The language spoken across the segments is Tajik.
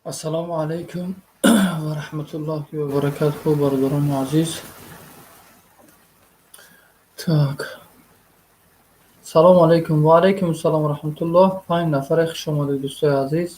Ассалому алайкум ва раҳматуллоҳи ва баракатуҳу, бародарони азиз. Так. Салому алайкум. Ва алайкум ассалом ва раҳматуллоҳ. 5 нафаре хуш омадед, дӯстои азиз.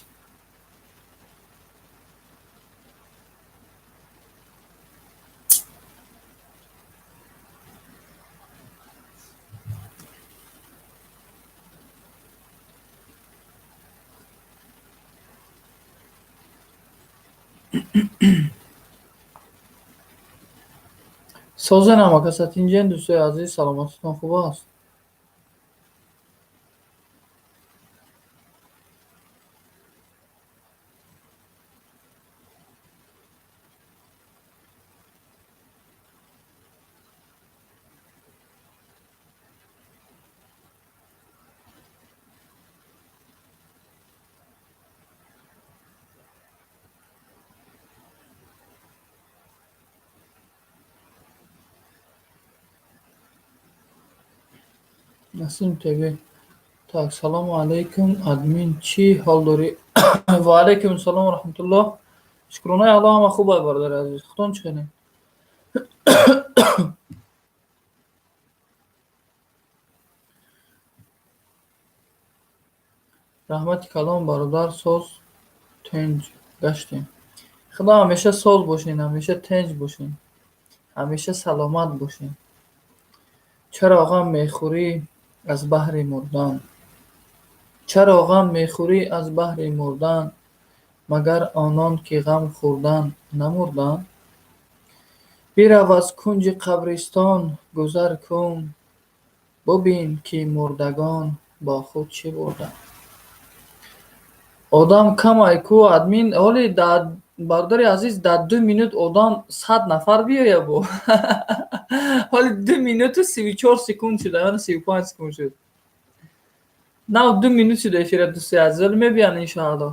Созен ама каса тинҷен, дӯстои азиз, саломатитон хуб аст? Насим ТВ. Так, салому алайкум, админ, чӣ ҳол дорӣ? Ва алайкум ассалом ва раҳматуллоҳ. Шукронаи Аллоҳ, ҳама хуб ай, бародари азиз. Худтон чӣ хелем? Раҳмати калон, бародар, соз тинҷ гаштем. Худо ҳамеша соз бошен, ҳамеша тинҷ бошен, ҳамеша саломат бошен. Чаро ғам мехӯрӣ аз баҳри мурдан? Чаро ғам мехӯрӣ аз баҳри мурдан? Магар онон ки ғам хӯрдан намурданд? Бирав аз кунҷи қабристон гузар кун, бубин ки мурдагон бо худ чӣ бурданд. Одам камай ку, админ, ҳоли бародари азиз, дар 2 минут одам 100 нафар биёя бо. Ҳоли 2 минуту 34 секунд шуда, яъне 35 секунд шуд. Нав 2 минут шуда эфира, дӯстои азиз, ҳоли мебиён иншоаллоҳ.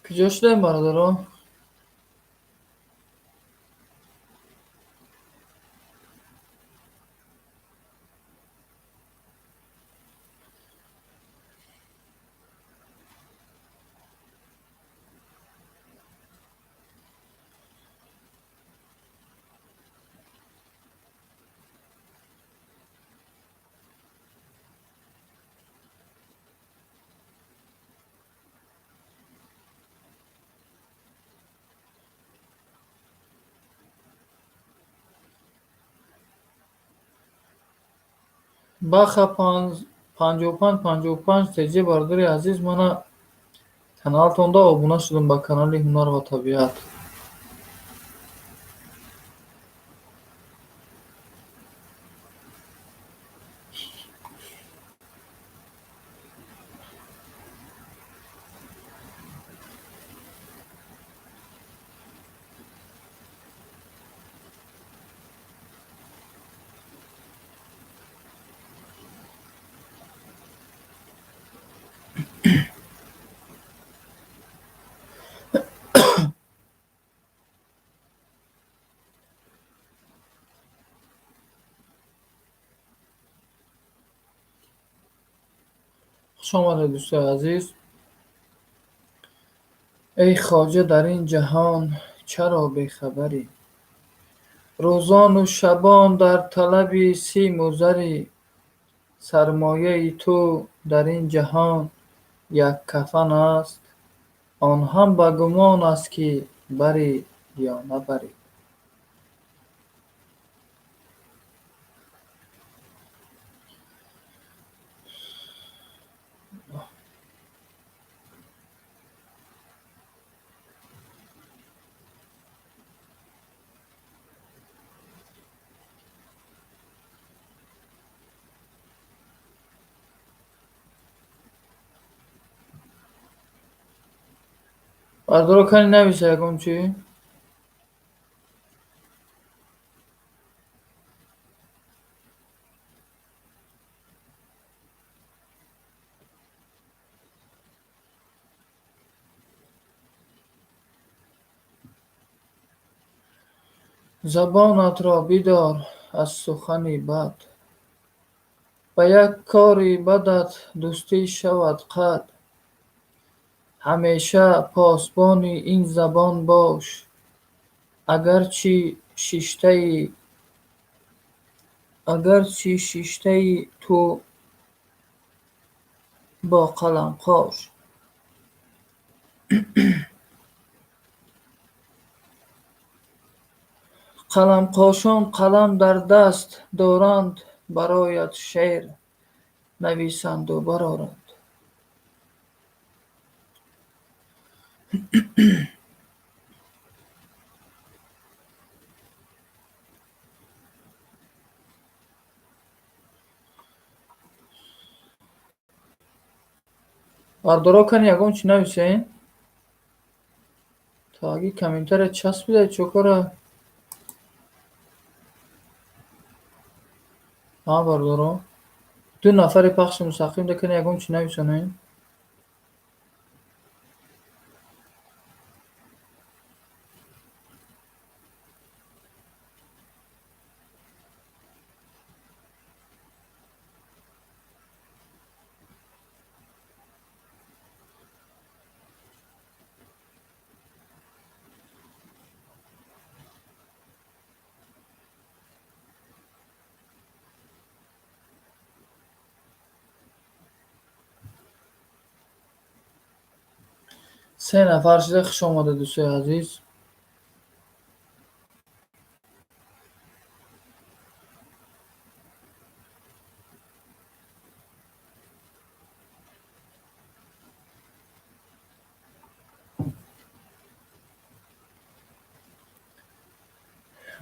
Куҷо шудаем, бародарон? Баха 55 55 ТЖ, бародари азиз, мана каналтонда обуна шудам ба канали Ҳунар ва табиат. Хуш омадед, дӯстои азиз. Эй хоҷа, дар ин ҷаҳон чаро бехабарӣ? Рӯзону шабон дар талаби симу зарӣ, сармояи ту дар ин ҷаҳон як кафан аст, он ҳам ба гумон аст, ки барӣ ё набарӣ. Бардоро, кани нависа ягон чӣ? Забонатро бидор аз сухани бад, ба як кори бадат дӯстӣ шавад қатъ. Ҳамеша посбони ин забон бош, агарчи шиштаи ту бо қаламқош. Қаламқошон қалам дар даст доранд, бароят шеър нависанду бароранд. Бардоро, кани ягон чӣ нависен? Таги комментария часпида чо кора? Ҳа, бардоро, ду нафари пахши мустақим да, кани ягон чӣ нависонем? Се нафар шуда, хуш омада, дӯстои азиз.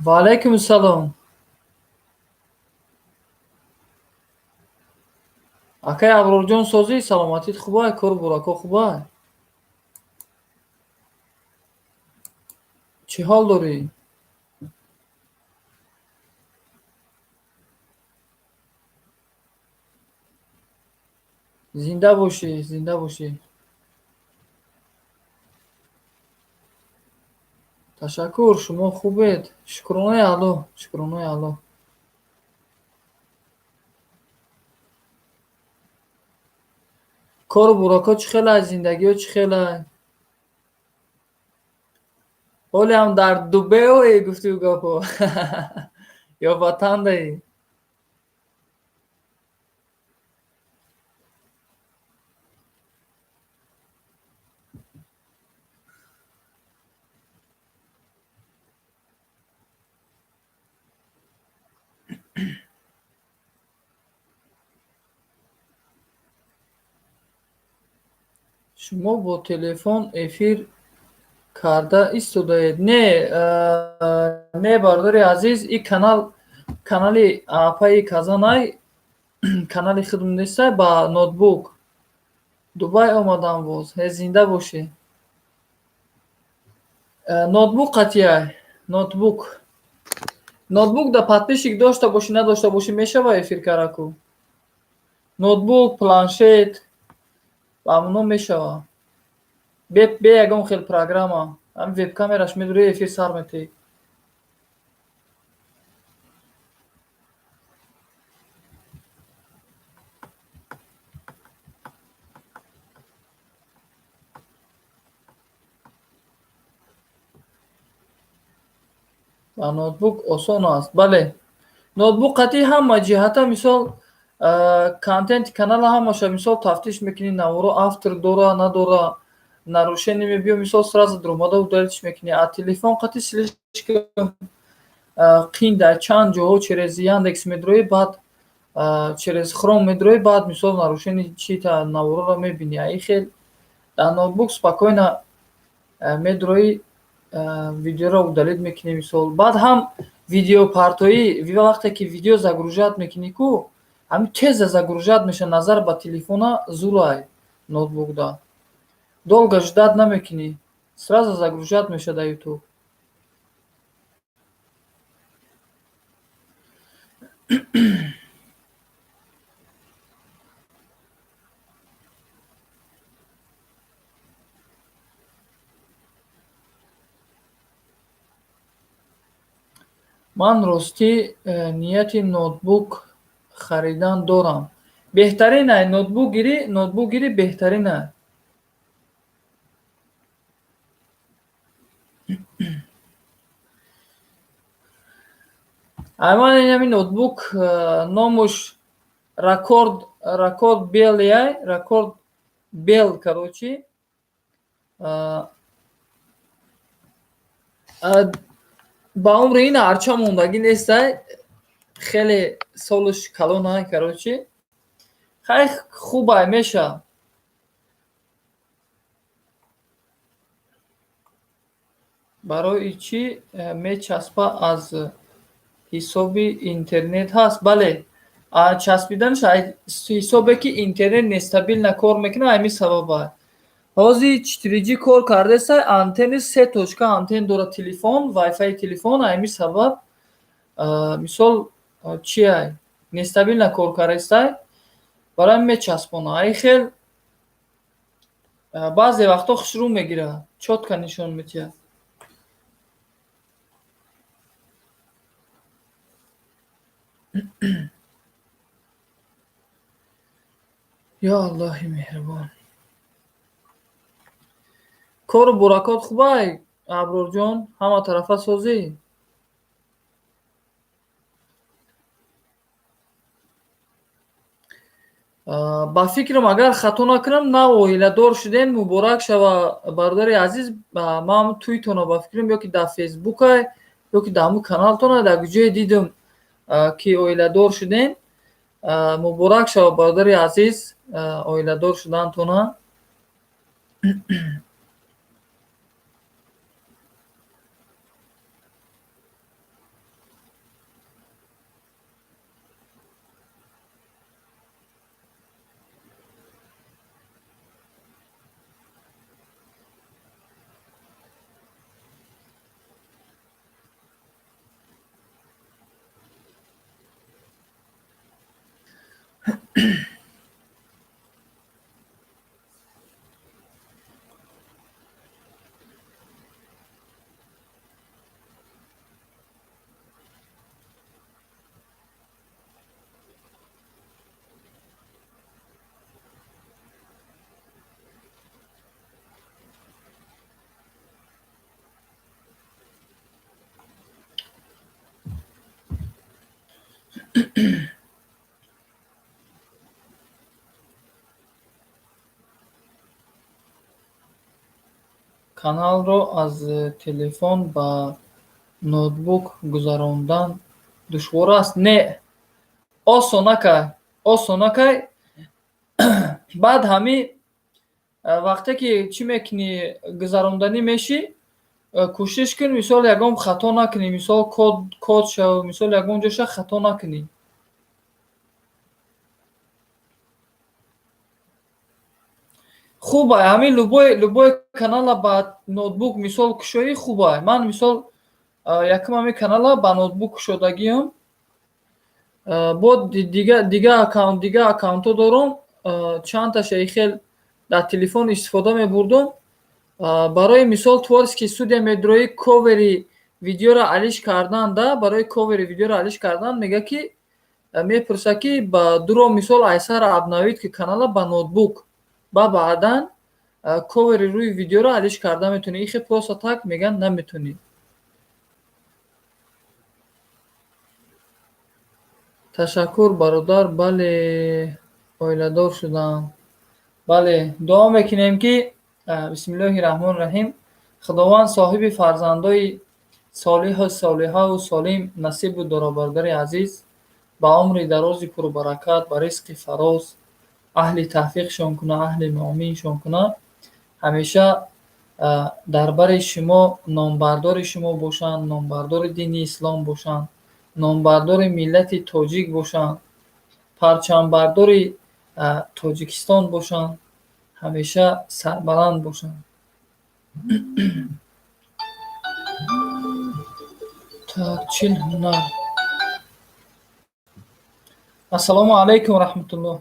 Ва алайкум ассалом. Акай Аброрҷон, созӣ, саломатит хубай, кору бурако хубай? Чӣ ҳол дорӣ? Зинда бошӣ, зинда бошӣ. Ташаккур, шумо хубед? Шукронаи Аллоҳ, шукронаи Аллоҳ. Кору бурако чӣ хелай, зиндагиҳо чӣ хелай? Ҳолиам дар Дубайое гуфтию гапҳо ё ватандаӣ? Шумо бо телефон эфир карда истодаед? Не, не, бародари азиз, и канал канали апаи Казанай, канали худм нестай, ба ноутбук. Дубай омадам боз. Ҳе, зинда бошӣ. Ноутбук қатияй, ноутбук. Ноутбук да подписчик дошта бошӣ, надошта бошӣ, мешава эфир караку. Ноутбук, планшет ба ҳамоно мешава. Бе ягон хел программа. Ҳамин вебкамераш медурӣ, эфир сар метиҳӣ. Ба ноутбук осон аст. Бале, ноутбук қатъи ҳама ҷиҳата, мисол, контенти канала ҳамаша, мисол, тафтиш мекунӣ, наворо автор дора, надора, нарушение мебиё, мисол, сразу дуромада удалить мекунӣ. А телефон қатъи слишком қин, дар чанд ҷоҳо через Яндекс медроӣ, баъд через Хром медроӣ, баъд, мисол, нарушение чита навороро мебинӣ. А ин хел дар ноутбук спокойно медроӣ, видеоро удалить мекунӣ, мисол. Баъд ҳам видеопартоӣ, вақте ки видео загружать мекунӣ ку, ҳамин теза загружать мешавад, назар ба телефона зурай ноутбукда. Долго ждать намекунӣ, сразу загружать мешавад дар Ютуб. Ман ростӣ нияти ноутбук харидан дорам. Беҳтарин ай ноутбук гирӣ, ноутбук гирӣ, беҳтарин ай. Ай ман ин ноутбук номуш Ракорд Белый, Ракорд Бел, короче. Ба умри ин арча мондагӣ нестай, хеле солаш калон ай, короче. Хай, хубай, меша. Барои чӣ мечаспа, аз ҳисоби интернет ҳаст? Бале, часпиданаш ҳисобе ки интернет нестабильно кор мекунад, ҳамин сабаб ай. Ҳозир 4G кор кардестай, антенни се точка антен дорад телефон, вайфайи телефон, ҳамин сабаб, мисол, чи ай нестабильно кор кардестай, барои ҳамин мечаспонад. Ай хел баъзе вақтҳо хушрӯ мегирад, чётко нишон медиҳад. Ё Аллоҳи меҳрубон. Кору буракот хубай, Аброрҷон, ҳама тарафа созӣ? Ба фикрам, агар хато накунам, нав оиладор шудем. Муборак шава, бародари азиз. Ман тӯйтона, ба фикрам, ё ки дар Фейсбукай, ё ки дар ҳамун каналтона, дар ҷое дидам, ки оиладор шудем. Муборак шава, бародари азиз, оиладор шудантона. Каналро аз телефон ба ноутбук гузарондан душвор аст? Не, осонакай, осонакай. Баъд ҳами вақте ки чӣ мекунӣ, гузаронданӣ мешӣ, кӯшиш кун, мисол, ягон хато накунӣ, мисол, код шав, мисол, ягон ҷоша хато накунӣ. Хубай, ҳамин любой канала ба ноутбук, мисол, кушоӣ, хубай. Ман, мисол, якум ҳамин канала ба ноутбук кушодагиам. Бо дига аккаунтҳо дорам, чандташа хел дар телефон истифода мебурдум. Барои мисол, творческий студия медрои, ковери видеоро алиш кардан да, барои ковери видеоро алиш кардан мега ки, мепурса ки ба дуро, мисол, айсара обновить ки канала ба ноутбук, ба баъдан ковери рӯи видеоро алиш карда метавонӣ. Ихе просто так меган наметавонӣ. Ташаккур, бародар. Бале, оиладор шудам. Бале, дуо мекунем, ки бисмиллоҳи раҳмони раҳим, Худованд соҳиби фарзандои солиҳу солиҳаву солим насибу дора, бародари азиз, ба умри дарози пурбаракат, ба ризқи фароз, аҳли тавфиқшон куна, аҳли муъминшон куна, ҳамеша дар бари шумо, номбардори шумо бошанд, номбардори дини ислом бошанд, номбардори миллати тоҷик бошанд, парчамбардори Тоҷикистон бошанд, ҳамеша сарбаланд бошанд. Так, 40 ҳунар. Ассалому алайкум раҳматуллоҳ.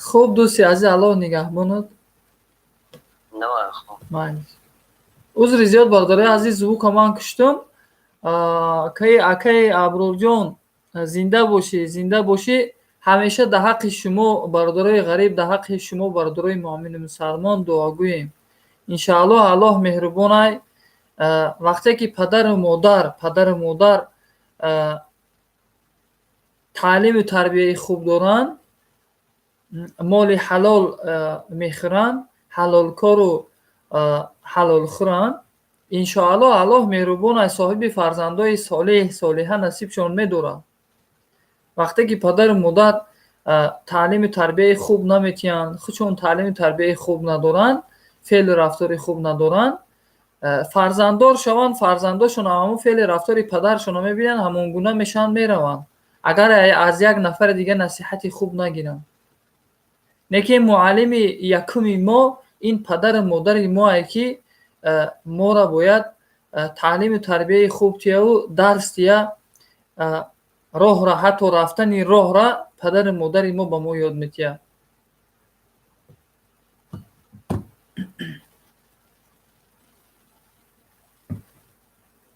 Хуб, дӯсти азиз, Аллоҳ нигаҳбонат. Узри зиёд, бародарои азиз, звука ман куштум. Акаи Аброрҷон, зинда бошӣ, зинда бошӣ. Ҳамеша дар ҳаққи шумо, бародарои ғариб, дар ҳаққи шумо, бародарои муъмину мусалмон, дуогӯем. Иншааллоҳ, Аллоҳ меҳрубонай. Вақте ки падару модар таълиму тарбияи хуб доранд, моли ҳалол мехӯранд, ҳалолкору ҳалолхӯранд, иншоаллоҳ, Аллоҳ меҳрубонай, соҳиби фарзандои солеҳ, солиҳа насибшон медорад. Вақте ки падару модар таълиму тарбияи хуб наметиҳанд, худшон таълиму тарбияи хуб надоранд, феълу рафтори хуб надоранд, фарзанддор шаванд, фарзандошон ҳамон феъли рафтори падаршонро мебинанд, ҳамон гуна мешаванд, мераванд, агар аз як нафари дига насиҳати хуб нагиранд. Лекин муаллими якуми мо ин падару модари моае, ки моро бояд таълиму тарбияи хуб тияву дарс тия. Роҳра, ҳатто рафтани роҳра падару модари мо ба мо ёд метиҳад.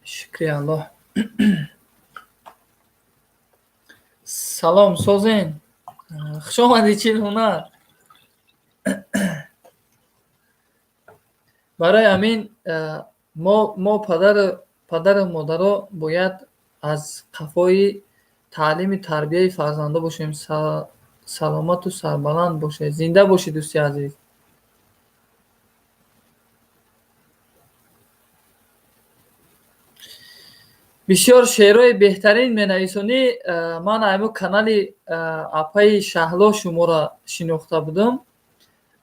Шукри Аллоҳ. Салом, созен. Хуш омадӣ, чил ҳунар. Барои ҳамин мо падару модаро бояд аз қафои таълими тарбияи фарзандо бошем. Саломату сарбаланд бошед. Зинда бошед, дӯсти азиз. Бисёр шеърҳои беҳтарин менависонӣ. Ман айму канали апаи Шаҳло шуморо шинохта будам.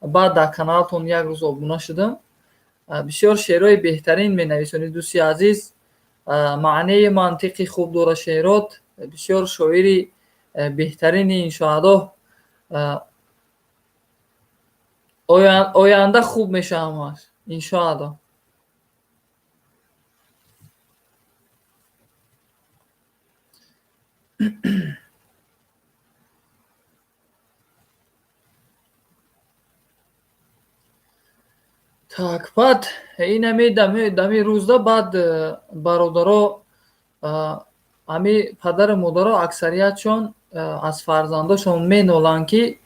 Баъд дар каналтон як рӯз обуна шудам. Бисёр шеърҳои беҳтарин менависонӣ, дӯсти азиз. Маънеи мантиқи хуб дора шеърот. Бисёр шоири беҳтарини, иншоаллоҳ. Оянда хуб мешавад ҳамааш, иншоаллоҳ. Так, баъд инами дами рӯзда баъд бародаро, ҳами падару модаро аксариятшон аз фарзандошон меноланд, ки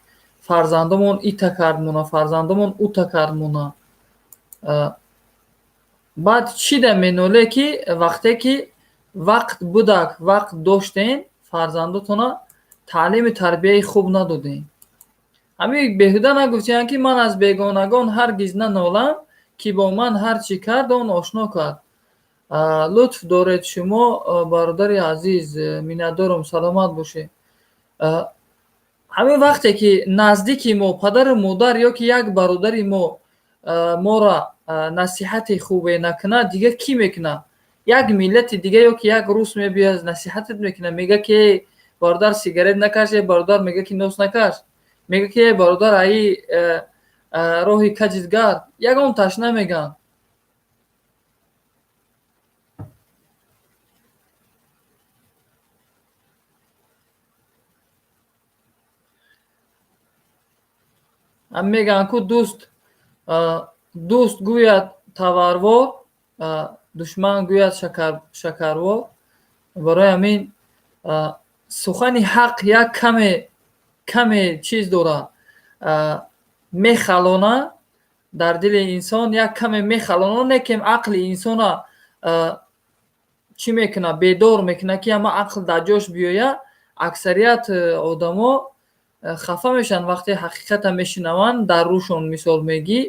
фарзандомон ита кард мона, фарзандомон ута кард мона. Баъд чӣ да меноле, ки вақте ки вақт будак, вақт доштем, фарзандотона таълими тарбияи хуб надодем. Ҳамин беҳуда нагуфтиянд, ки ман аз бегонагон ҳаргиз нанолам, ки бо ман ҳар чӣ кард, он ошно кард. Лутф доред шумо, бародари азиз, миннатдорам, саломат бошед. Ҳамин вақте ки наздики мо падару модар ё ки як бародари мо моро насиҳати хубе накунад, дигар кӣ мекунад? Як миллати дига ё ки як рус мебиёяд, насиҳатат мекунад, мега ки бародар, сигарет накаш, е бародар, мега ки нос накаш, мега ки е бародар, аи роҳи каҷит гард. Ягон таш намегӯянд. Мегӯянд ку дӯст гӯяд таварвор, душман гӯяд шакарвор. Барои ҳамин сухани ҳақ як каме чиз дорад, мехалона дар дили инсон, як каме мехалона, лекин ақли инсона чӣ мекунад? Бедор мекунад, ки ҳама ақл дар ҷош биёяд. Аксарият одамо хафа мешаванд, вақте ҳақиқата мешунаванд, дар рӯшон мисол мегӣ,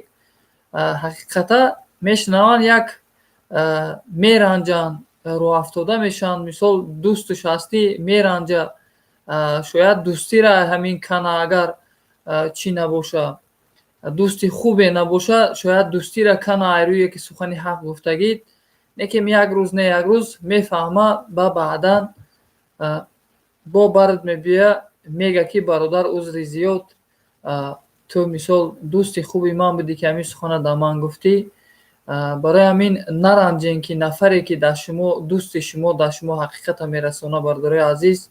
ҳақиқата мешунаванд, як меранҷанд, рӯҳафтода мешаванд. Мисол, дӯстуш ҳастӣ, меранҷа, шояд дӯстира ҳамин кана, агар чӣ набоша, дӯсти хубе набоша, шояд дӯстира кана айрӯе ки сухани ҳақ гуфтагид. Лекин як рӯз не як рӯз мефаҳма, ба баъдан бо бард мебиёя, мега ки бародар, узри зиёд, ту мисол дӯсти хуби ман будӣ, ки ҳамин сухана дар ман гуфтӣ. Барои ҳамин наранҷен, ки нафаре ки дар шумо, дӯсти шумо дар шумо ҳақиқата мерасона. Бародарои азиз,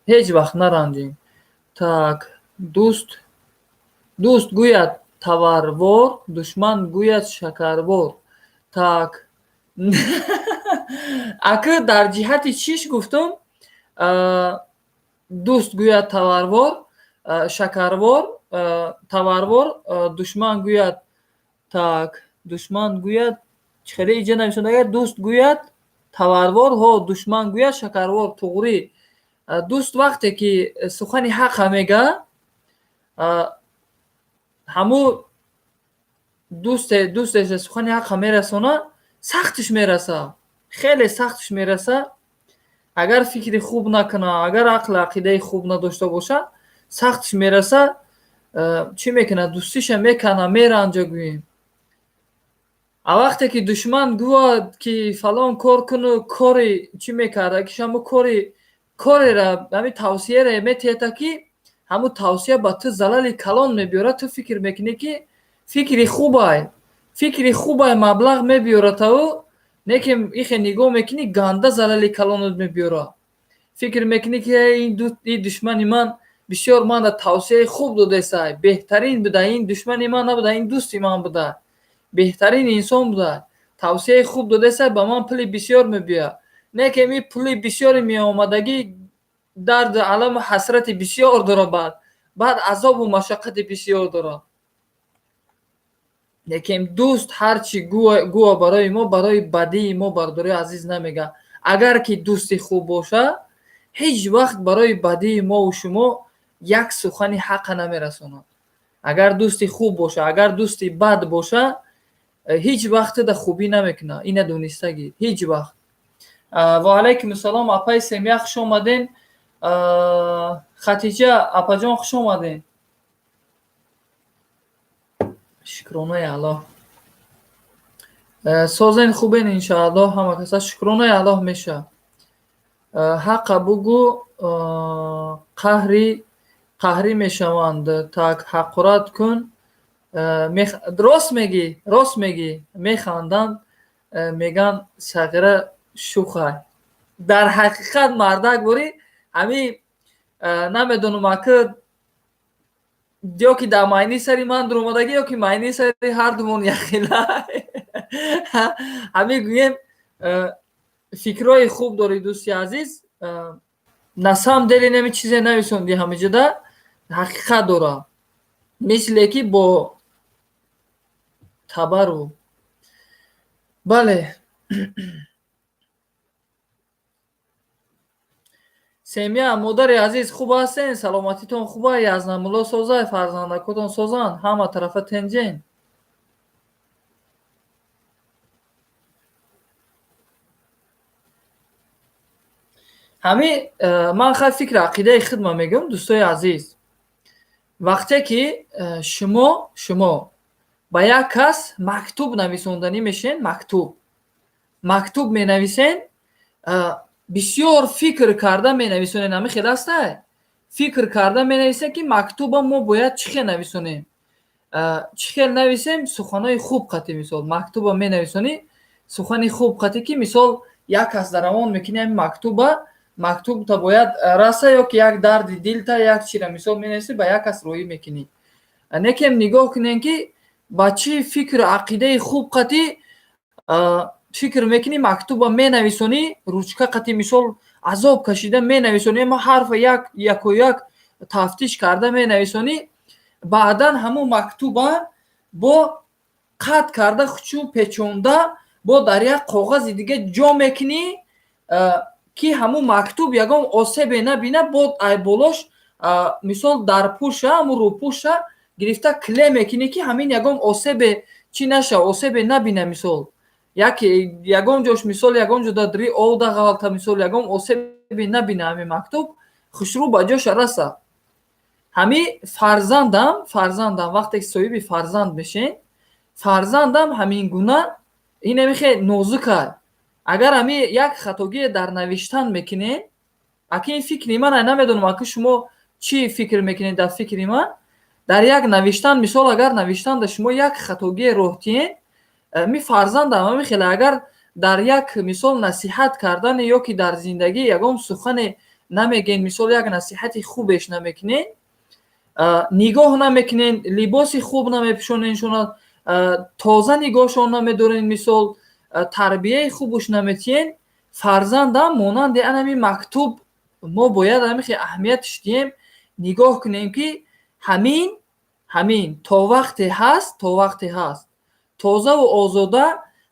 ҳеҷ вақт наранҷем. Так, дӯст гӯяд таварвор, душман гӯяд шакарвор. Так, акы дар ҷиҳати чиш гуфтум? Дӯст гӯяд таварвор, шакарвор, таварвор, душман гӯяд, так, душман гӯяд, хеле иҷа нависонда, дӯст гӯяд таварвор, ҳо, душман гӯяд шакарвор. Туғрӣ, дӯст вақте ки сухани ҳақа мега, ҳаму дӯсте сухани ҳақа мерасона, сахтиш мераса, хеле сахтиш мераса. Агар фикри хуб накуна, агар ақлу ақидаи хуб надошта боша, сахтиш мераса. Чӣ мекунад? Дӯстиша мекана, меранҷа гӯем. А вақте ки душман гӯяд, ки фалон кор куну, кори чӣ мекарда, ки ҳаму кори корера, ҳамин тавсияре метиҳада, ки ҳамун тавсия ба ту залали калон мебиёрад, ту фикр мекунӣ, ки фикри хубай, фикри хубай, маблағ мебиёрад, ӯ, лекин ихе нигоҳ мекунӣ, ганда залали калонат мебиёрад. Фикр мекунӣ, ки ин душмани ман бисёр мана тавсияи хуб додесай, беҳтарин буда, ин душмани ман набуда, ин дӯсти ман буда, беҳтарин инсон буда, тавсияи хуб додесай, ба ман пули бисёр мебиёяд. Не ки ин пули бисёри меомадагӣ дарду аламу ҳасрати бисёр дорад, баъд азобу машаққати бисёр дорад. Лекин дӯст ҳар чӣ гӯя барои мо, барои бадии мо, бародарои азиз, намегӯяд. Агар ки дӯсти хуб бошад, ҳеҷ вақт барои бадии мову шумо як сухани ҳаққа намерасонад. Агар дӯсти хуб боша. Агар дӯсти бад боша, ҳеҷ вақт да хубӣ намекунад. Ина дониста гир, ҳеҷ вақт. Ва алайкум ассалом, апаи Семия, хуш омаден. Хатиҷа апаҷон, хуш омаден. Шукронаи Аллоҳ. Созен, хубен, иншааллоҳ, ҳама каса, шукронаи Аллоҳ мешавад. Ҳаққа бугӯ, қаҳри қаҳрӣ мешаванд, так ҳақорат кун. Рост мегӣ, рост мегӣ, механданд, мегӯянд сағира шӯхай. Дар ҳақиқат мардак борӣ, ҳамин намедонам, ака, ё ки дар майни сари ман дуромадагӣ, ё ки майни сари ҳардумон яхела. Ҳамин гӯем, фикрҳои хуб дорӣ, дӯсти азиз. На самом деле нами чизе нависонди, ҳамиҷода ҳақиқат дорад, мисле ки бо табару бале. Семия, модари азиз, хуб ҳастен? Саломатитон хуба? Язнамулло созай, фарзандакотон созанд, ҳама тарафа тенҷен. Ҳамин ман хай фикри ақидаи худма мегӯям, дӯстои азиз. Вақте ки шумо ба як кас мактуб нависонданӣ мешавед, мактуб менависен, бисёр фикр карда менависонед. Ҳамин хел ҳастай, фикр карда менависем, ки мактуба мо бояд чӣ хел нависонем, чӣ хел нависем, суханҳои хуб қатӣ. Мисол, мактуба менависонӣ, сухани хуб қатӣ, ки мисол як кас дар равон мекунӣ, ҳамин мактуба мактубта бояд раса, ё ки як дарди дилта, як чира мисол менависӣ, ба як кас роҳӣ мекунӣ. Некем нигоҳ кунем, ки ба чӣ фикру ақидаи хуб қатӣ фикр мекунӣ, мактуба менависонӣ, ручка қатӣ, мисол, азоб кашида менависонӣ, ама ҳарфа як якояк тафтиш карда менависонӣ. Баъдан ҳамун мактуба бо қатъ карда, хучу печонда, бо дар як коғази дига ҷо мекунӣ, ки ҳамун мактуб ягон осебе набина. Бо айболош, мисол, дар пӯша, ҳамун рӯпӯша гирифта клей мекунӣ, ки ҳамин ягон осебе чӣ наша, осебе набина. Мисол, як ягон ҷош, мисол, ягон ҷо дадри овда ғалта, мисол, ягон осебе набина, ҳамин мактуб хушрӯ ба ҷоша раса. Ҳамин фарзандам вақте ки соҳиби фарзанд мешем, фарзандам ҳамин гуна инами хел нозукай. Агар ҳамин як хатогие дар навиштан мекунем, аки ин фикри ман, намедонам, аки шумо чӣ фикр мекунед, дар фикри ман, дар як навиштан, мисол, агар навиштанда шумо як хатогие роҳ диҳед, ми фарзандам ҳамин хеле. Агар дар як, мисол, насиҳат кардане ё ки дар зиндагӣ ягон сухане намегӯед, мисол, як насиҳати хубеш намекунед, нигоҳ намекунед, либоси хуб намепӯшонедшона, тоза нигоҳшон намедоред, мисол, тарбияи хубуш наметиҳед, фарзандам монанди анами мактуб мо бояд ҳамин хел аҳамиятш диҳем, нигоҳ кунем, ки ҳамин то вақте ҳаст тозаву озода,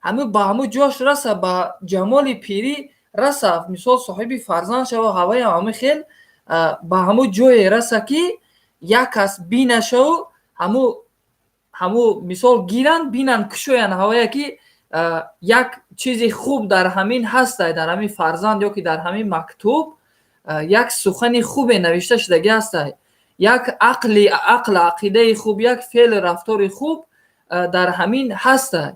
ҳамин ба ҳамун ҷош раса, ба ҷамоли пирӣ раса, мисол, соҳиби фарзанд шава, ҳаваям ҳамин хел ба ҳамун ҷое раса, ки як кас бинашаву ҳаму, мисол, гиранд, бинанд, кушоянд ҳавая, ки як чизи хуб дар ҳамин ҳастай, дар ҳамин фарзанд ё ки дар ҳамин мактуб як сухани хубе навишта шудагӣ ҳастай, як ақл, ақидаи хуб, як феълу рафтори хуб дар ҳамин ҳастай.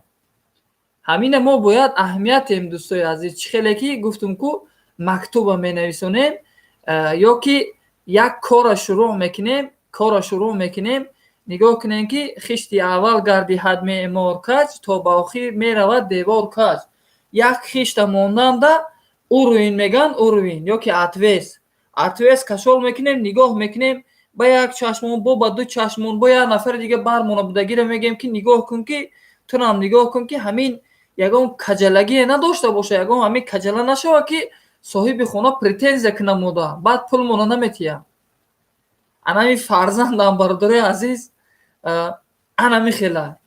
Ҳамина мо бояд аҳамият диҳем, дӯстои азиз. Чӣ хеле ки гуфтум, ку мактуба менависонем ё ки як корра шурӯъ мекунем, нигоҳ кунем, ки хишти аввал гардиҳад меъмор каҷ, то ба охир меравад девор каҷ. Як хишта монданда Уровень меган, уровень ёки отвес. Отвес кашол мекунем, нигоҳ мекунем ба як чашмон, бо ба ду чашмон, бо як нафари дига бармона будагиро мегӯем, ки нигоҳ кун, ки тунам нигоҳ кун, ки ҳамин ягон каҷалагие надошта боша, ягон ҳамин каҷала нашава, ки соҳиби хона претензия кунад мода, баъд пулмона наметиҳад. Анами фарзандам, бародарои азиз, анами хела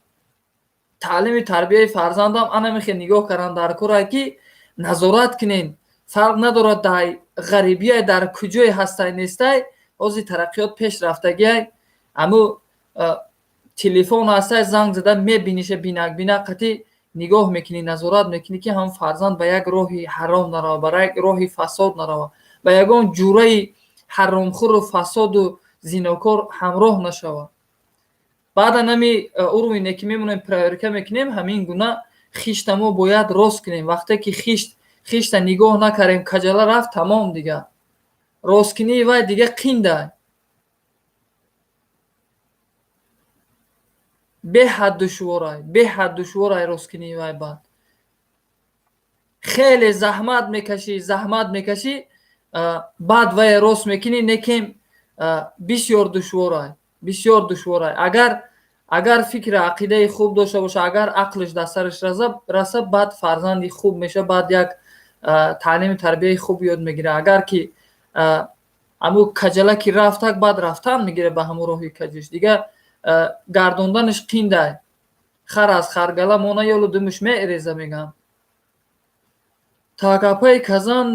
таълими тарбияи фарзандам анами хел нигоҳ кардан дар корае, ки назорат кунем. Фарқ надорад, дар ғарибияй, дар куҷое ҳастай, нестай. Ҳозир тараққиёт пеш рафтагиай, аму телефон ҳастай, занг зада мебиниша, бинак бинак қатӣ нигоҳ мекунӣ, назорат мекунӣ, ки ҳам фарзанд ба як роҳи ҳаром нарава, ба як роҳи фасод нарава, ба ягон ҷураи ҳаромхӯру фасоду зинокор ҳамроҳ нашава. Баъдан ҳами уровень е ки мемонем, проверка мекунем. Ҳамин гуна хишта мо бояд рост кунем. Вақте ки хишта нигоҳ накардем, каҷала рафт, тамом, дига росткунии вай дига қиндай, беҳад душворай, беҳад душворай росткунии вай. Баъд хеле заҳмат мекашӣ, заҳмат мекашӣ, баъд вай рост мекунӣ, некем бисёр душворай, бисёр душворай. Агар фикри ақидаи хуб дошта боша, агар ақлиш дар сараш раса, баъд фарзанди хуб мешава, баъд як таълими тарбияи хуб ёд мегирад. Агар ки ҳамун каҷала ки рафтак, баъд рафтан мегирад ба ҳамун роҳи каҷиш, дига гардонданаш қиндай. Хар аз харгала мона ёлу думуш мереза, мегӯянд. Так, апаи Казан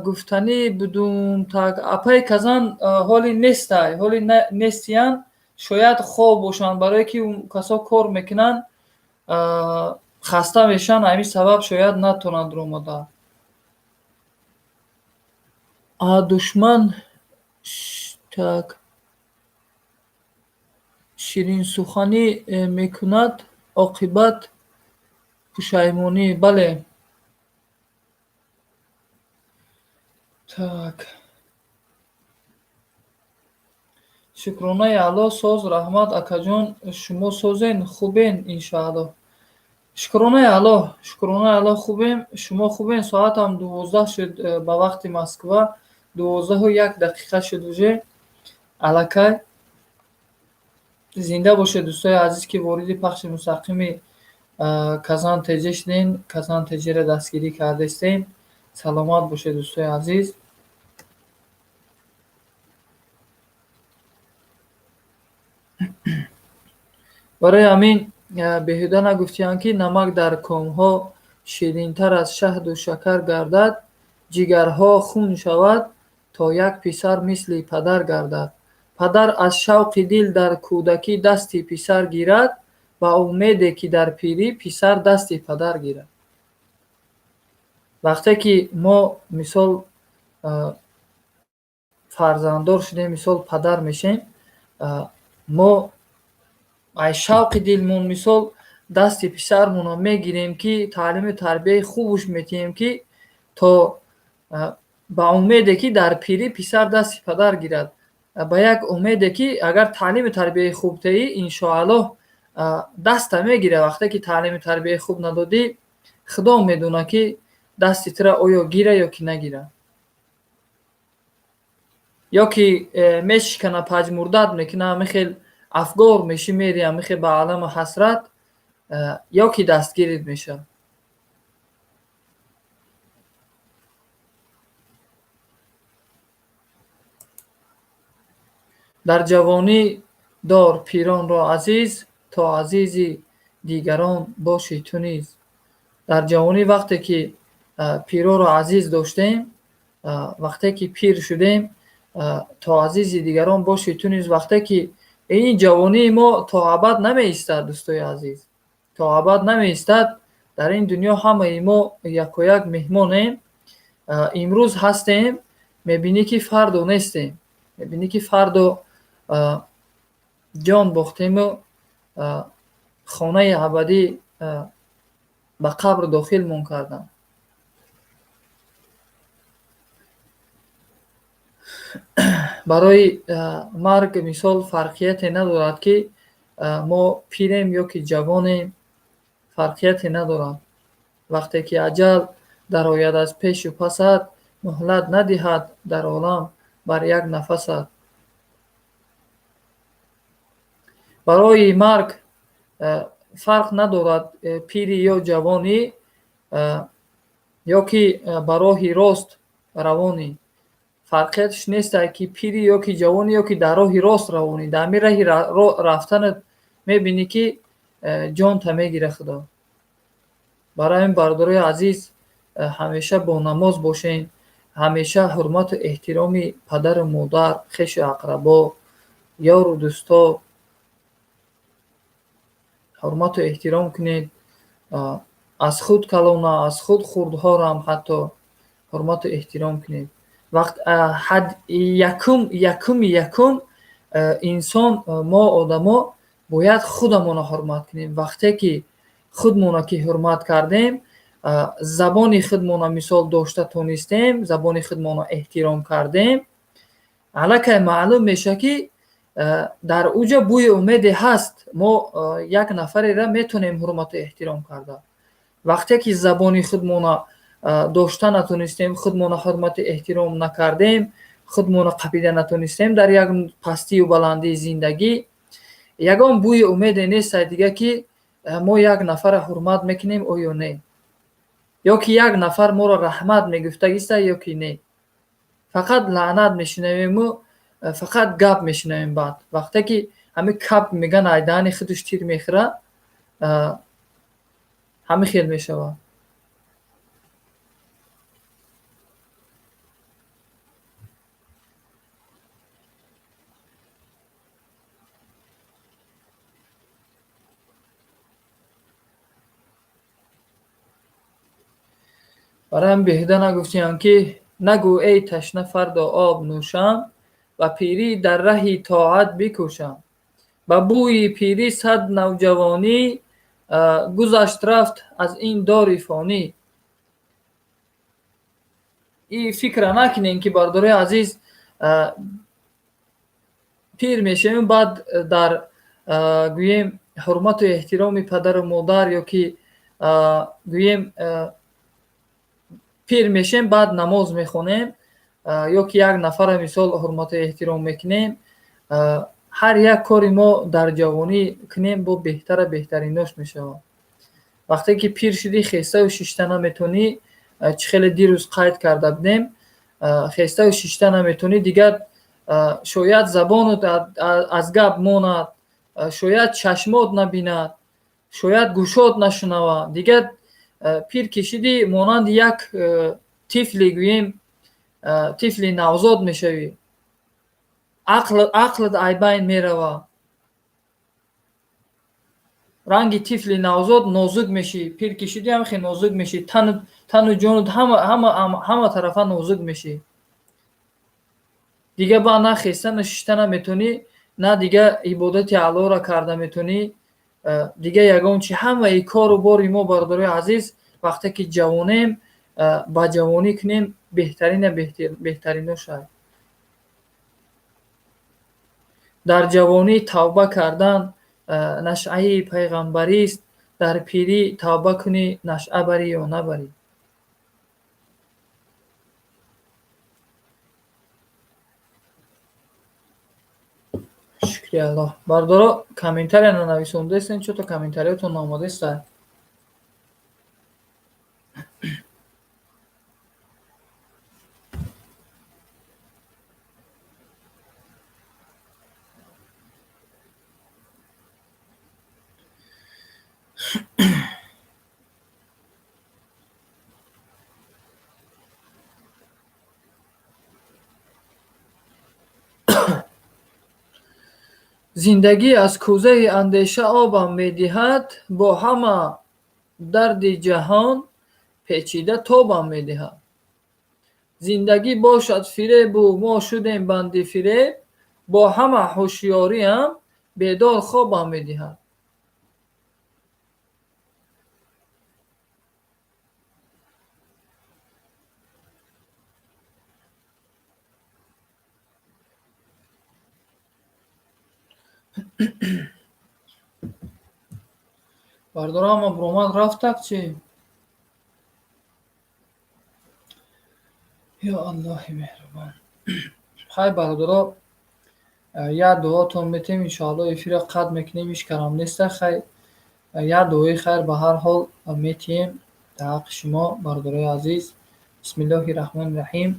гуфтанӣ будум. Так, апаи Казан ҳоли нестай, ҳоли нестиянд, шояд хоб бошанд, барое ки касо кор мекунанд, хаста мешаванд, ҳамин сабаб шояд натавонанд омода. Душман, так, ширинсуханӣ мекунад, оқибат пушаймонӣ. Бале. Так, шукронаи Аллоҳ, соз, раҳмат, акаҷон. Шумо созен, хубен, иншоаллоҳ? Шукронаи Аллоҳ, шукронаи Аллоҳ, хубем. Шумо хубен? Соатам 12 шуд, ба вақти Москва 12:01 шуд уже аллакай. Зинда бошед, дӯстои азиз, ки вориди пахши мустақими Казан ТЖ шудем, Казан ТЖ-ро дастгирӣ кардастем. Саломат бошед, дӯстои азиз. Барои ҳамин беҳуда нагуфтианд, ки намак дар комҳо ширинтар аз шаҳду шакар гардад, ҷигарҳо хун шавад, то як писар мисли падар гардад. Падар аз шавқи дил дар кӯдакӣ дасти писар гирад, ба умеде ки дар пирӣ писар дасти падар гирад. Вақте ки мо, мисол, фарзанддор шудем, мисол, падар мешем, мо аз шавқи дилмон, мисол, дасти писармонро мегирем, ки таълиму тарбияи хубуш метиҳем, ки то ба умеде ки дар пирӣ писар дасти падар гирад, ба як умеде ки агар таълиму тарбияи хуб теҳӣ, иншоаллоҳ, даста мегирад. Вақте ки таълиму тарбияи хуб надодӣ, Худо медонад, ки дасти туро оё гира ё ки нагира, ё ки мешикана, паҷмурдат мекуна, ҳамин хел афгор мешӣ, мери ҳамин хел ба аламу ҳасрат, ё ки дастгирит мешавад. Дар ҷавонӣ дор пиронро азиз, то азизи дигарон бошӣ ту низ. Дар ҷавонӣ вақте ки пироро азиз доштем, вақте ки пир шудем, то азизи дигарон бошӣ ту низ. Вақте ки ин ҷавонии мо то абад намеистад, дӯстои азиз, то абад намеистад. Дар ин дунё ҳамаи мо якояк меҳмонем. Имрӯз ҳастем, мебинӣ, ки фардо нестем, мебинӣ, ки фардо ҷон бохтему хонаи абадӣ ба қабр дохилмон карданд. Барои марг, мисол, фарқияте надорад, ки мо пирем ё ки ҷавонем, фарқияте надорад. Вақте ки аҷал Дарояд аз пешу пасат, муҳлат надиҳад дар олам бар як нафасат. Барои марг фарқ надорад пирӣ ё ҷавонӣ, ё ки ба роҳи рост равонӣ. Фарқиятш нест, ки пирӣ ё ки ҷавонӣ, ё ки дар роҳи рост равонӣ. Дар ҳамин раҳи рафтанат мебинӣ, ки ҷонта мегира Худо. Барои ҳамин, бародарои азиз, ҳамеша бо намоз бошен, ҳамеша ҳурмату эҳтироми падару модар, хешу ақрабо, ёру дӯсто ҳурмату эҳтиром кунед. Аз худ калона, аз худ хурдҳорам ҳатто ҳурмату эҳтиром кунед. Вақт якуми якум инсон, мо одамо бояд худамонро ҳурмат кунем. Вақте ки худмонро ки ҳурмат кардем, забони худмонро мисол дошта тонистем, забони худмонро эҳтиром кардем, аллакай маълум мешавад, ки дар уҷа бӯи умеде ҳаст, мо як нафареро метавонем ҳурмату эҳтиром карда. Вақте ки забони худмонро дошта натонистем, худмонро ҳурмату эҳтиром накардем, худмонро қапида натонистем дар як пастию баландии зиндагӣ, ягон бӯи умеде нестай дига, ки мо як нафарро ҳурмат мекунем оё не, ё ки як нафар моро раҳмат мегуфтагиста ё ки не. Фақат лаънат мешунавему фақат гап мешунавем. Баъд вақте ки ҳамин кап меган, ай даҳани худаш тир мехӯрад, ҳамин хел мешавад. Барои ҳамин беҳуда нагуфтиам, ки нагӯ эй ташна, фардо об нӯшам, ба пирӣ дар раҳи тоат бикӯшам. Ба бӯи пирӣ сад навҷавонӣ гузашт, рафт аз ин дори фонӣ. И фикра накунем, ки, бародарои азиз, пир мешавем, баъд дар гӯем ҳурмату эҳтироми падару модар, ё ки гӯем пир мешем, баъд намоз мехонем, ё ки як нафарро мисол ҳурмату эҳтиром мекунем. Ҳар як кори мо дар ҷавонӣ кунем, бо беҳтара беҳтаринош мешавад. Вақте ки пир шудӣ, хестаю шишта наметавонӣ, чӣ хеле дирӯз қайд карда будем, хестаю шишта наметавонӣ, дигар шояд забонат аз гап монад, шояд чашмот набинад, шояд гӯшот нашунавад. Дигар пир ки шудӣ, монанди як тифли, гӯем, тифли навзод мешавӣ. Ақлат айбайн меравад, ранги тифли навзод нозук мешӣ. Пир ки шудӣ, ҳам хел нозук мешӣ, тану ҷонут ҳама тарафа нозук мешӣ. Дигар баъд на хеста, на шишта наметавонӣ, на дигар ибодати Аллоҳро карда метавонӣ, дигар ягон чи. Ҳамаи кору бори мо, бародарои азиз, вақте ки ҷавонем, ба ҷавонӣ кунем, беҳтарина беҳтарино шавад. Дар ҷавонӣ тавба кардан нашъаи пайғамбарист, дар пирӣ тавба кунӣ, нашъа барӣ ё набарӣ. Шукри Аллоҳ. Бародаро, комментария нанависондаистем, чӯто комментариятон наомадаиста. Зиндагӣ аз кӯзаи андеша обам медиҳад, бо ҳама дарди ҷаҳон печида тобам медиҳад. Зиндагӣ бошад фиребу мо шудем банди фиреб, бо ҳама ҳушёриам бедор хобам медиҳад. Бародарам, ҳама буромад рафтак чӣ? Ё Аллоҳи меҳрубон. Хай, бародаро, як дуотон метем, иншоалло эфирро қатъ мекунем, ҳеҷ карам неста. Хай, як дуои хайр ба ҳар ҳол метиҳем дар ҳаққи шумо, бародарои азиз. Бисмиллоҳи раҳмони раҳим.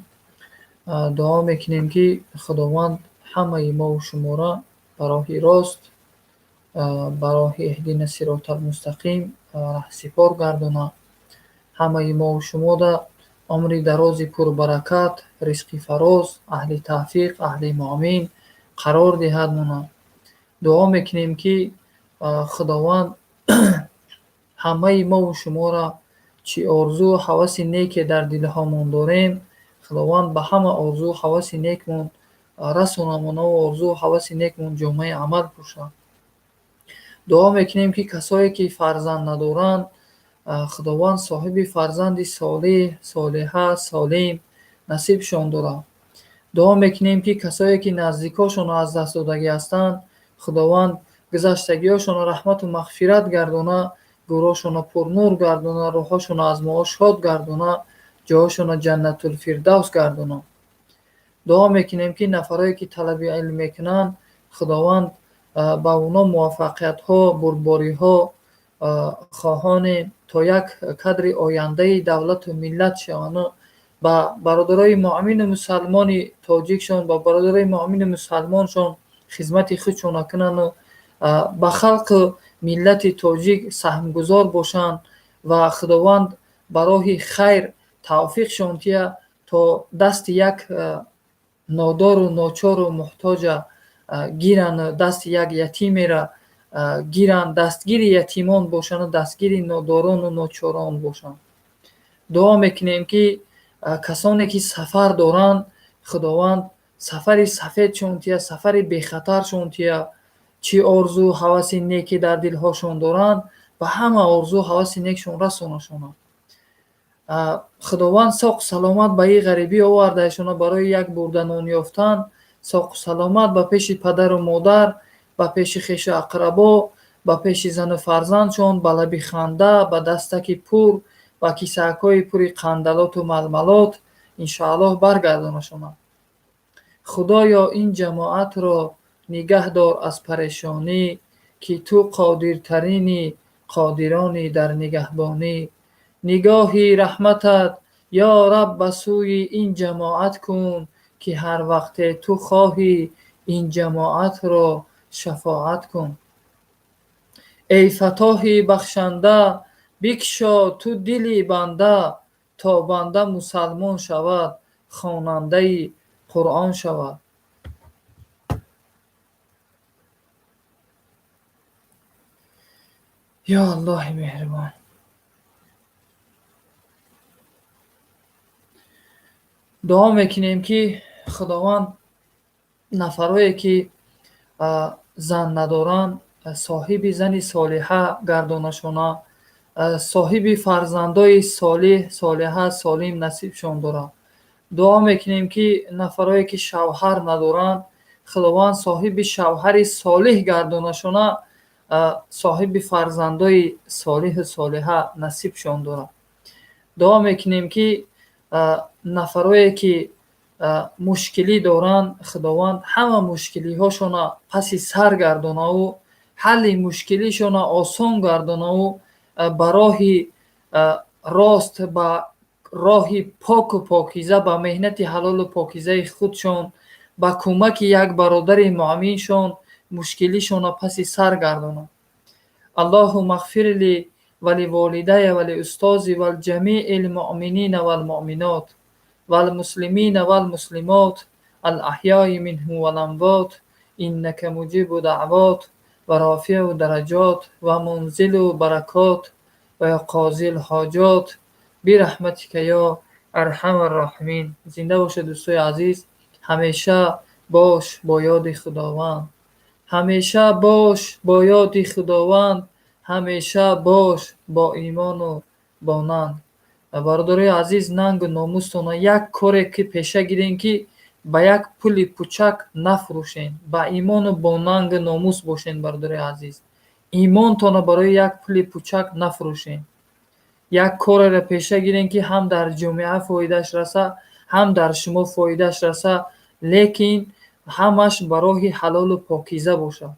Дуо мекунем, ки Худованд ҳамаи мову шуморо ба роҳи рост, ба роҳи иҳдина сиротал мустақим раҳсипор гардонад. Ҳамаи мову шумода умри дарози пурбаракат, ризқи фароз, аҳли тавфиқ, аҳли муъмин қарор диҳад мона. Дуо мекунем, ки Худованд ҳамаи мову шуморо, чӣ орзуу ҳаваси неке дар дилҳомон дорем, Худованд ба ҳама орзуу ҳаваси некмон расонамонаву орзуу ҳаваси некмон ҷомаи амал пӯшад. Дуо мекунем, ки касое ки фарзанд надоранд, Худованд соҳиби фарзанди солеҳ, солиҳа, солим насибшон дорад. Дуо мекунем, ки касое ки наздикошонро аз даст додагӣ ҳастанд, Худованд гузаштагиҳошонро раҳмату мағфират гардона, гӯрҳошонро пурнур гардона, рӯҳҳошонро аз моҳо шод гардона, ҷойҳошонро ҷаннатулфирдавс гардона. Дуо мекунем, ки нафарое ки талаби илм мекунанд, Худованд ба оно муваффақиятҳо, бурдбориҳо хоҳонем, то як кадри ояндаи давлату миллат шаванду ба бародарои муъмину мусалмони тоҷикшон, ба бародарои муъмину мусалмоншон хизмати худшонро кунанду ба халқу миллати тоҷик саҳмгузор бошанд ва Худованд ба роҳи хайр тавфиқшон диҳад, то дасти як нодору ночору муҳтоҷа гиранду дасти як ятимеро гиранд, дастгири ятимон бошанду дастгири нодорону ночорон бошанд. Дуо мекунем, ки касоне ки сафар доранд, Худованд сафари сафедшон диҳад, сафари бехатаршон диҳад. Чӣ орзуу ҳаваси неке дар дилҳошон доранд, ба ҳама орзуу ҳаваси некшон расонашонад. Худованд соқу саломат ба ин ғарибӣ овардаашона барои як бурда нон ёфтан, соқу саломат ба пеши падару модар, ба пеши хешу ақрабо, ба пеши зану фарзандшон, ба лаби ханда, ба дастаки пур, ба кисаакҳои пури қандалоту малмалот иншоаллоҳ баргардонашонад. Худоё, ин ҷамоатро нигаҳ дор аз парешонӣ, ки ту қодиртарини қодирони дар нигаҳбонӣ. Нигоҳи раҳматат, ё Раб, ба сӯи ин ҷамоат кун, ки ҳар вақте ту хоҳӣ ин ҷамоатро шафоат кун. Эй Фаттоҳи бахшанда, бикшо ту дили банда, то банда мусалмон шавад, хонандаи Қуръон шавад. Ё Аллоҳи меҳрубон. Дуо мекунем, ки Худованд нафарое ки зан надоранд, соҳиби зани солиҳа гардонашона, соҳиби фарзандои солиҳ, солиҳа, солим насибшон дорад. Дуо мекунем, ки нафарое ки шавҳар надоранд, Худованд соҳиби шавҳари солиҳ гардонашона, соҳиби фарзандои солиҳу солиҳа насибшон дорад. Дуо мекунем, ки нафарое ки мушкилӣ доранд, Худованд ҳама мушкилиҳошонро паси сар гардонаву ҳалли мушкилишонро осон гардонаву ба роҳи рост, ба роҳи поку покиза, ба меҳнати ҳалолу покизаи худшон, ба кӯмаки як бародари муъминшон мушкилишонро паси сар гардонад. Аллоҳумма ғфир ли ва ливолидая ва лиустози валҷамии лмуъминина валмуъминот валмуслимина валмуслимот алаҳёи минҳум валамвот, иннака муҷибу даъвот ва рофиу дараҷот ва мунзилу баракот ва қозил ҳоҷот бираҳматика ё арҳамар роҳимин. Зинда бошед, дӯстои азиз. Ҳамеша бош бо ёди Худованд, ҳамеша бош бо ёди Худованд, ҳамеша бош бо имону бо нанг. Бародарои азиз, нангу номустона як коре ки пеша гирем, ки ба як пули пучак нафурӯшем. Ба имону бо нангу номус бошем, бародарои азиз. Имонтонро барои як пули пучак нафурӯшем. Як кореро пеша гирем, ки ҳам дар ҷомеа фоидааш раса, Ҳам дар шумо фоидааш раса, лекин ҳамаш ба роҳи ҳалолу покиза бошад.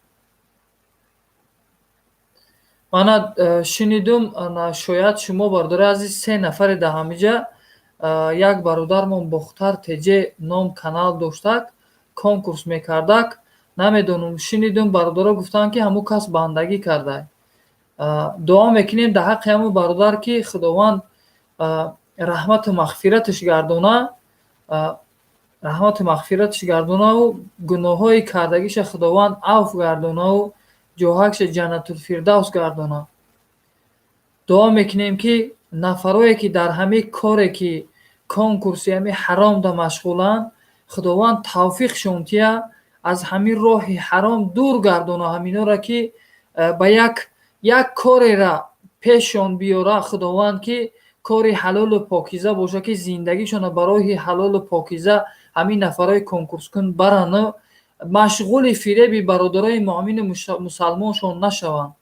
Мана шунидум, шояд шумо, бародари азиз, се нафаре дар ҳамиҷа, як бародармон Бохтар ТЖ ном канал доштак, конкурс мекардак. Намедонам, шунидум, бародаро гуфтанд, ки ҳамун кас бандагӣ кардай. Дуо мекунем дар ҳаққи ҳамун бародар, ки Худованд раҳмату мағфираташ гардона, раҳмату мағфираташ гардонаву гуноҳҳои кардагиша Худованд авф гардонаву ҷоҳакша Ҷаннатулфирдавс гардона. Дуо мекунем, ки нафарое, ки дар ҳамин коре, ки конкурси ҳамин ҳаромда машғуланд, Худованд тавфиқшон тия, аз ҳамин роҳи ҳаром дур гардона ҳаминора, ки ба як корера пешшон биёра Худованд, ки кори ҳалолу покиза боша, ки зиндагишонро ба роҳи ҳалолу покиза ҳамин нафарҳои конкурскун барану машғули фиреби бародарои муъмину мусалмоншон нашаванд,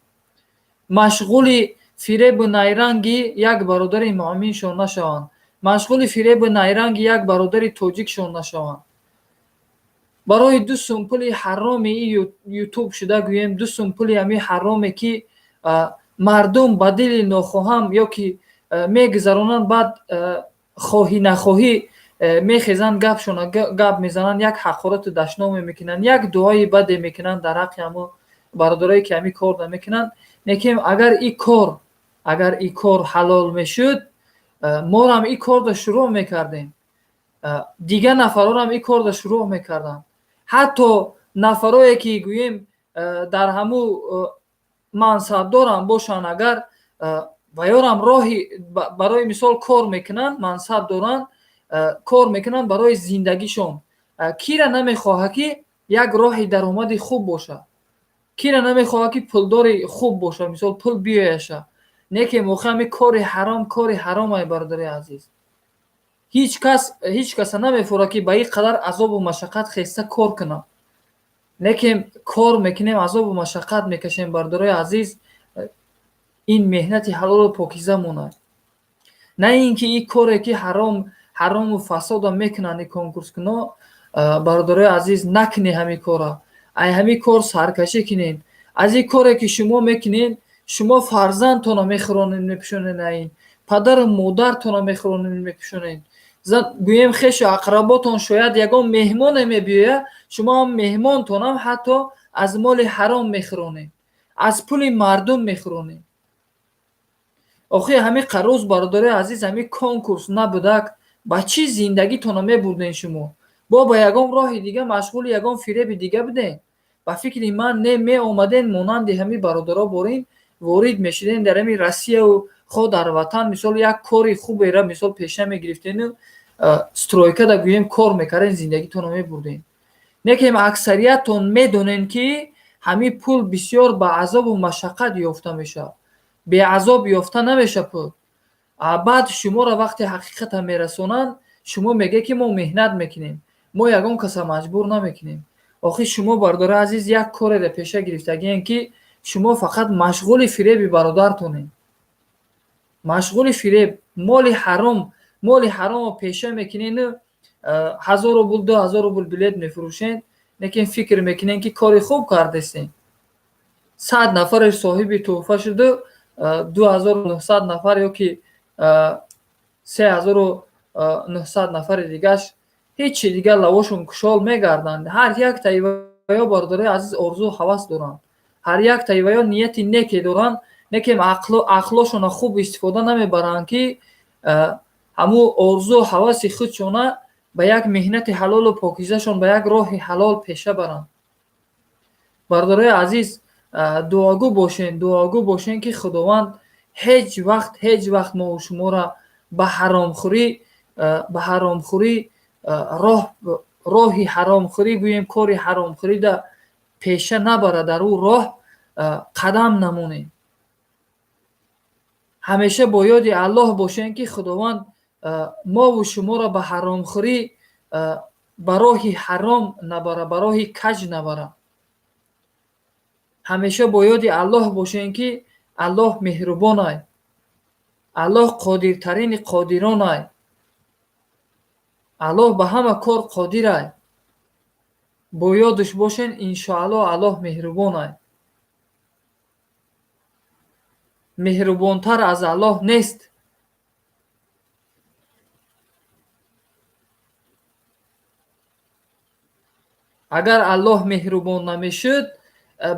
машғули фиребу найранги як бародари муъминшон нашаванд, машғули фиребу найранги як бародари тоҷикшон нашаванд. Барои 2 сум пули ҳароми Ютуб шуда, гӯем, 2 сум пули ҳамин ҳароме, ки мардум ба дили нохоҳам ё ки мегузаронанд, баъд хоҳӣ нахоҳӣ мехезанд, гапшона гап мезананд, як ҳақорату дашноме мекунанд, як дуои баде мекунанд дар ҳаққи ҳамон бародарое, ки ҳамин корро мекунанд. Лекин агар ин кор ҳалол мешуд, морам ин корро шурӯъ мекардем, дигар нафарорам ин корро шурӯъ мекарданд. Ҳатто нафарое, ки гӯем, дар ҳамун мансабдорам бошанд, агар ваёрам роҳи, барои мисол, кор мекунанд, мансаб доранд, кор мекунанд барои зиндагишон. Кира намехоҳад, ки як роҳи даромади хуб бошад? Кира намехоҳад, ки пулдори хуб бошад, мисол, пул биёяша? Не ки моқеъ ҳамин кори ҳаром, кори ҳаромай, бародари азиз. Ҳеҷ кас ҳеҷ каса намефурад, ки ба ин қадар азобу машаққат хеста кор кунад. Лекин кор мекунем, азобу машаққат мекашем, бародарои азиз. Ин меҳнати ҳалолу покиза монад, на ин ки ин коре, ки ҳаром, ҳарому фасода мекунанд ин конкурскуно. Бародарои азиз, накунед ҳамин корро, ай ҳамин кор саркашӣ кунед. Аз ин коре, ки шумо мекунед, шумо фарзандтонро мехӯронед, мепӯшонед, ин падару модартонро мехӯронед, мепӯшонед, гӯем, хешу ақработон. Шояд ягон меҳмоне мебиёяд, шумо меҳмонтонам ҳатто аз моли ҳаром мехӯронед, аз пули мардум мехӯронед. Охир ҳамин қарӯз, бародарои азиз, ҳамин конкурс набудак, ба чӣ зиндагитонро мебурдем шумо? Бо ба ягон роҳи дига машғули ягон фиреби дига будем? Ба фикри ман, не, меомадем, монанди ҳамин бародаро борин ворид мешудем дар ҳамин Россияву хо дар ватан, мисол, як кори хубера, мисол, пеша мегирифтену стройкада, гӯем, кор мекардем, зиндагитонро мебурдем. Не ки аксариятон медонем, ки ҳамин пул бисёр ба азобу машаққат ёфта мешавад, беазоб ёфта намешавад пул. Баъд шуморо вақте ҳақиқата мерасонанд, шумо мегӯед, ки мо меҳнат мекунем, мо ягон каса маҷбур намекунем. Охир шумо, бародари азиз, як кореро пеша гирифтагием, ки шумо фақат машғули фиреби бародартонед, машғули фиреб, моли ҳаром, моли ҳаромро пеша мекунену 1000 рубл, 2000 рубл билет мефурӯшед, лекин фикр мекунем, ки кори хуб кардестем. 100 нафаре соҳиби тӯҳфа шуду, 2900 нафар ё ки 3900 нафари дигаш ҳечи дигар лавошон кушол мегарданд. Ҳар як таиваё, бародарои азиз, орзу ҳавас доранд, ҳар як таиваё нияти неке доранд, лекин ақлошонро хуб истифода намебаранд, ки ҳамун орзу ҳаваси худшона ба як меҳнати ҳалолу покизашон, ба як роҳи ҳалол пеша баранд. Бародарои азиз, дуогӯ бошен, дуогӯ бошен, ки Худованд ҳеҷ вақт, ҳеҷ вақт мову шуморо ба ҳаромхӯрӣ роҳ, роҳи ҳаромхӯрӣ, гӯем, кори ҳаромхӯрида пеша набарад, дар ӯ роҳ қадам намонем. Ҳамеша бо ёди Аллоҳ бошем, ки Худованд мову шуморо ба ҳаромхӯрӣ, ба роҳи ҳаром набарад, ба роҳи каҷ набарад. Ҳамеша бо ёди Аллоҳ бошем, ки Аллоҳ меҳрубонай, Аллоҳ қодиртарини қодиронай. Аллоҳ ба ҳама кор қодирай. Бо ёдаш бошен, иншоаллоҳ Аллоҳ меҳрубонай. Меҳрубонтар аз Аллоҳ нест. Агар Аллоҳ меҳрубон намешуд,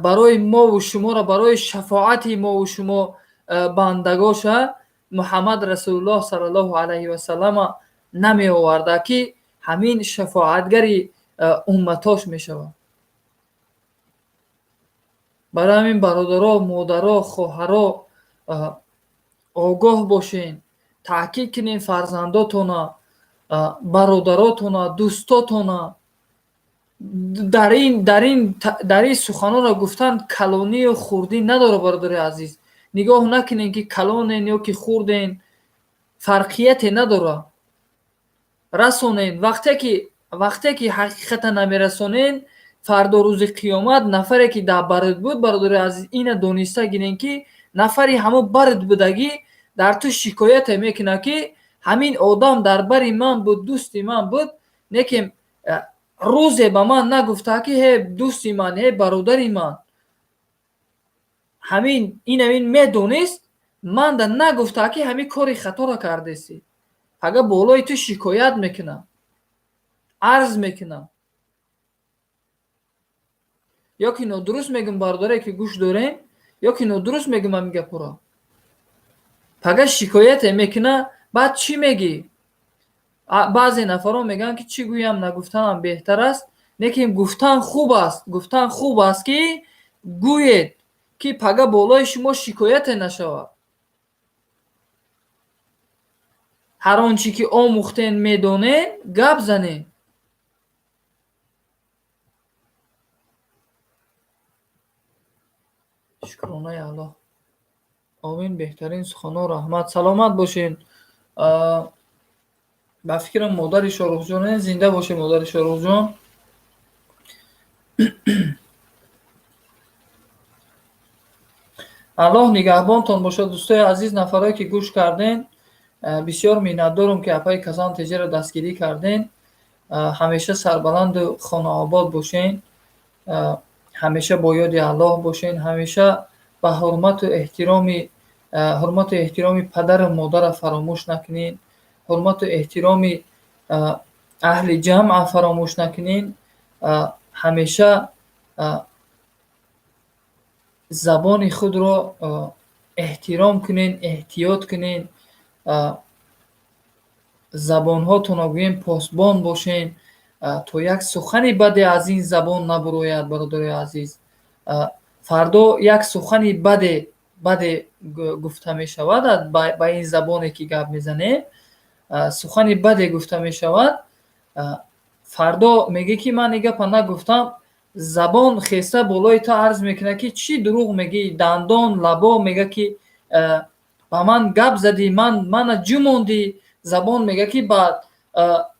барои мову шуморо, барои шафоати мову шумо бандагоша Муҳаммад Расулуллоҳ саллаллоҳу алайҳи васаллама намеоварда, ки ҳамин шафоатгари умматош мешавад. Барои ҳамин бародаро, модаро, хоҳаро, огоҳ бошен, таъкид кунен фарзандотона, бародаротона, дӯстотона. Дар ин суханонро гуфтан калонию хурдӣ надорад, бародари азиз. Нигоҳ накунен, ки калонен ё ки хурден, фарқияте надорад. Расонен. Вақте ки ҳақиқата намерасонен, фардо рӯзи қиёмат нафаре ки дар бард буд, бародари азиз, ина дониста гирен, ки нафари ҳамон бард будагӣ дар ту шикояте мекунад, ки ҳамин одам дар бари ман буд, дӯсти ман буд, лекин рӯзе ба ман нагуфта, ки ҳе дӯсти ман, ҳе бародари ман, ҳамин инамин медонист, манда нагуфта, ки ҳамин кори хаторо кардесӣ. Пага болои ту шикоят мекунам, арз мекунам. Ё ки нодуруст мегӯм, бародаре ки гӯш дорем, ё ки нодуруст мегӯм ҳамин гапҳоро? Пага шикояте мекуна, баъд чӣ мегӣ? Баъзе нафарон мегӯянд, ки чӣ гӯям, нагуфтанам беҳтар аст, лекин гуфтан хуб аст. Гуфтан хуб аст, ки гӯед, ки пага болои шумо шикояте нашавад. Ҳар он чӣ ки омӯхтен, медонен, гап занед. Шукронаи Аллоҳ. Омин, беҳтарин суханҳо, раҳмат. Саломат бошед. Ба фикрам, модари Шоҳрухҷон, зинда бошед, модари Шоҳрухҷон. Аллоҳ нигаҳбонтон бошад, дӯстои азиз, нафарое ки гӯш карден. Бисёр миннатдорам, ки апаи Казан Теҷаро дастгирӣ карден. Ҳамеша сарбаланду хонаобод бошен, ҳамеша бо ёди Аллоҳ бошен, ҳамеша ба ҳурмату эҳтироми падару модарро фаромӯш накунед, ҳурмату эҳтироми аҳли ҷамъа фаромӯш накунед, ҳамеша забони худро эҳтиром кунед, эҳтиёт кунед, забонҳотонро гӯем посбон бошен, то як сухани баде аз ин забон набурояд, бародарои азиз. Фардо як сухани баде гуфта мешавад ба ин забоне ки гап мезанем, сухани баде гуфта мешавад, фардо мегӯӣ, ки ман ин гапа нагуфтам. Забон хеста болои ту арз мекунад, ки чӣ дурӯғ мегӯӣ, дандон лабо мега, ки ба ман гап задӣ, мана ҷумондӣ. Забон мега, ки ба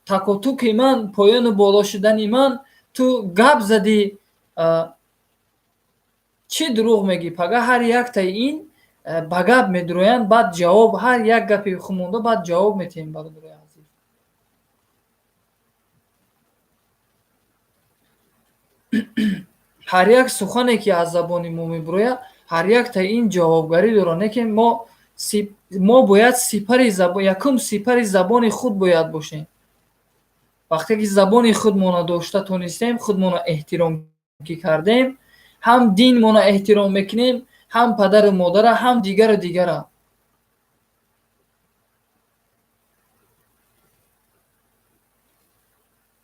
такотуки ман, поёну боло шудани ман ту гап задӣ, чӣ дурӯғ мегӯӣ? Пага ҳар яктаи ин ба гап медуроянд, баъд ҷавоб, ҳар як гапи хумонда баъд ҷавоб метиҳем, бародарои азиз. Ҳар як сухане ки аз забони мо мебурояд, ҳар яктаи ин ҷавобгарӣ дорад. Не ки мо бояд сипари якум сипари забони худ бояд бошем. Вақте ки забони худмонро дошта тонистем, худмонро эҳтиром ки кардем, ҳам динмонро эҳтиром мекунем, ҳам падару модара, ҳам дигару дигара.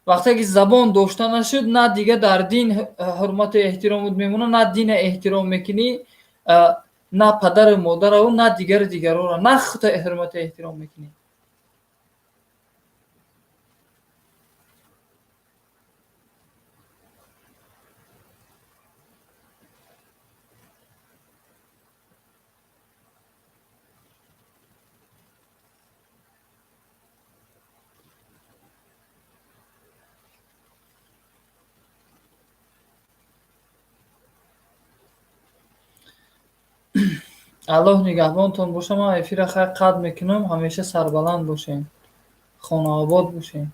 Вақте ки забон дошта нашуд, на дига дар дин ҳурмату эҳтиромут мемонад, на дина эҳтиром мекунӣ, на падару модараву, на дигару дигарора, на худто ҳурмату эҳтиром мекунӣ. Аллоҳ нигаҳбонтон бошад. Ман эфира хайр қатъ мекунам. Ҳамеша сарбаланд бошед, хонаобод бошед.